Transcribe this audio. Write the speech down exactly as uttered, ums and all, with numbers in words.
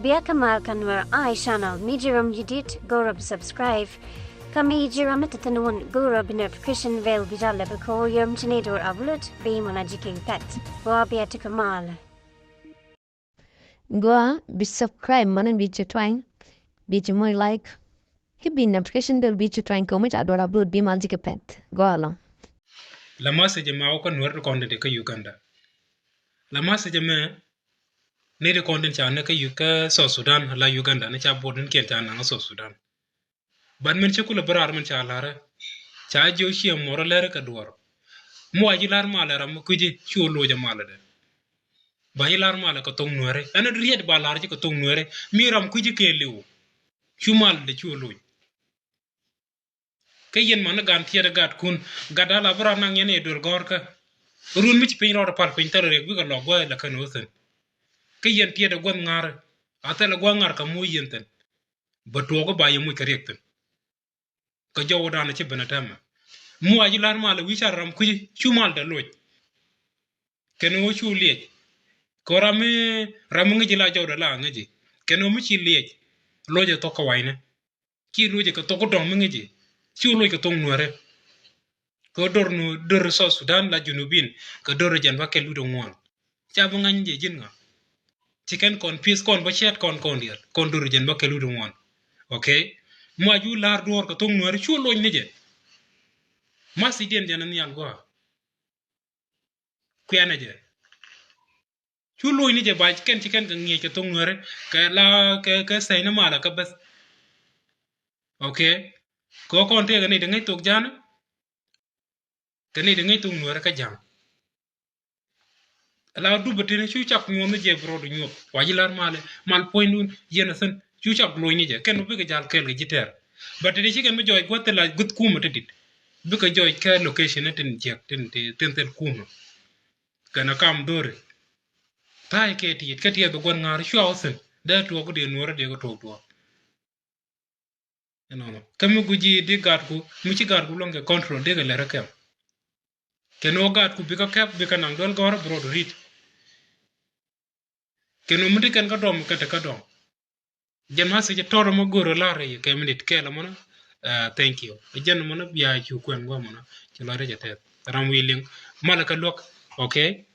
Bia kä mal kä Nuer Eye Channel, mi ji̱ rom ji̱ dit go̱o̱rä bi subscribe. Kä mi ji̱ rom mi te thi̱n wun go̱o̱rä bi notification bell bi jal lɛ bi ko̱o̱r yom ci ni do̱r upload bi mɔna ji̱ ki̱n pɛt. Gua bia ti kä mal. Gua bi subscribe mɔna bi ci twany, bi ci moc like. Ki bi notification bell bi ci twany kɛ mi ca do̱r upload bi mal ji̱ ki̱n pɛt. Gua lɔ. La message ma wä kä Nuer ti kɔn ti kä Uganda. La message mɛ ni ti kɔn tin ca ni kä Yu-, kä South Sudan la Uganda ni ca bot ni kiɛn ca naŋ South Sudan. Ban min ci kulɛ bi raar min ca la̱rä. Ca jiö ciɛ mɔrä lɛr kɛ duɔr. Mi wa ji̱ la̱r malɛ ram mi kui̱ci cu loc ɛ malɛ dɛ. Ba ji̱ la̱r malɛ kɛ thok Nuɛri. Ɛn riet ba la̱r ji̱ kɛ thok Nuɛri. Mi ram kui̱ci kɛ liw. Cu malɛ dɛ cu loc. Kä yɛn mani gan tiɛt ɛ gatkun, gat dal a bi ran naŋ yɛn i̱ duel gɔ̱rkä. Run mi ci piny rɔɔd pal piny thil riɛk bikɛ lɔk gua̱a̱th la kän wä thi̱n. Kä yɛn tiɛt ɛ gua̱th ŋa̱ri, a thil ɛ gua̱th ŋa̱r kɛ muc yɛn thi̱n. Bä tuɔɔk i̱ ba yɛ muc kɛ riɛk thi̱n. Kɛ jɔw dan ci ben ɛ tɛmɛ. Muac i̱ la̱r mal ɛ wi̱i̱ car ram kui̱ci cu mal dɛ loc. Kɛn ɣöö cu liɛc. Kɛ ɣöö ram mi, ram mi ŋäci la jɔwdɛ la ŋäci. Kɛn ɣöö mi ci liɛc. Loc ɛ thok kä wa̱ynɛ. Ci loc ɛ kɛ thok kä dɔ̱ŋ mi ŋäci. Cu loc kɛ thok Nuɛrɛ. Kɛ ɣöö dor nu, dor South Sudan la Junubin. Kɛ dor jɛn ba kɛ lut ɛ ŋuan. Ca bi ŋa̱ny jɛ ji̱n ŋa. Ci kɛn kɔn pi̱eth kɔn bä cɛɛt kɔn kɔn diɛl. Kɔn dor jɛn ba kɛ lut ɛ ŋuan. Okay? Muac i̱ la̱r duɔ̱ɔ̱r kɛ thok Nuɛrɛ cu loc ni jɛ. Math i̱ diɛn jɛn ɛ nhial gua̱a̱. Kuianɛ jɛ. Cu loc ni jɛ ba kɛn ci kɛn kɛ ŋi̱eec kɛ thok Nuɛrɛ kɛ la kɛ, kɛ sɛy ni malɛ kɛ beth. Okay. Kɛ kɔn tëëkɛ ni ti ŋäc thok Ja̱a̱ŋ. Kɛ ni ti ŋäc thok Nuɛrɛ kä Ja̱a̱ŋ. La dup ɛ tini cu cak nyuɔth ni jɛ bi rɔɔd nyuɔth. Wa ji̱ la̱r malɛ, mal puɔ̱nydun, yɛn ɛ thi̱n. Cu cak loc ni jɛ. Kɛn bikɛ jal kɛɛl kɛ ji̱ tɛɛr. But ti ci kɛn bi jɔɔc gua̱th thil la gua̱th kumɛ ti dit. Bikɛ jɔɔc kɛ location ni tin jiɛk, tin, tin, tin thil kumɛ. Kɛn a kam dhori. Tha̱a̱c kɛ ti̱i̱t, kɛ tiɛth bi gua̱n ŋa̱r cua wä thi̱n. Dee tuɔɔk kɛ diɛ Nuɔrɛ diɛ kɛ tuɔɔk tuɔɔk. Inɔnɔ. Kä mi guici di gatku, mi ci gatku luɔ̱ŋ kɛ control, di kɛ lɛr ɛ kɛm. Kɛn wä gatku bikɛ kɛp, bikɛ naŋ duel gɔ̱rä bi rɔɔd ri̱t. Kɛn wä mi ti kɛn kä dɔm, kɛ te kä dɔm. Jɛn ma thiec tɔr mɔ go̱r lar rɛy kɛ minit kɛɛl mɔnɔ. Ah, thank you. Jɛn mɔnɔ bia cu kuɛn guɔ mɔnɔ. Ci lɔc rɛc a tɛth. Ram wi̱i̱ liŋ. Malɛ kä luäk. Okay.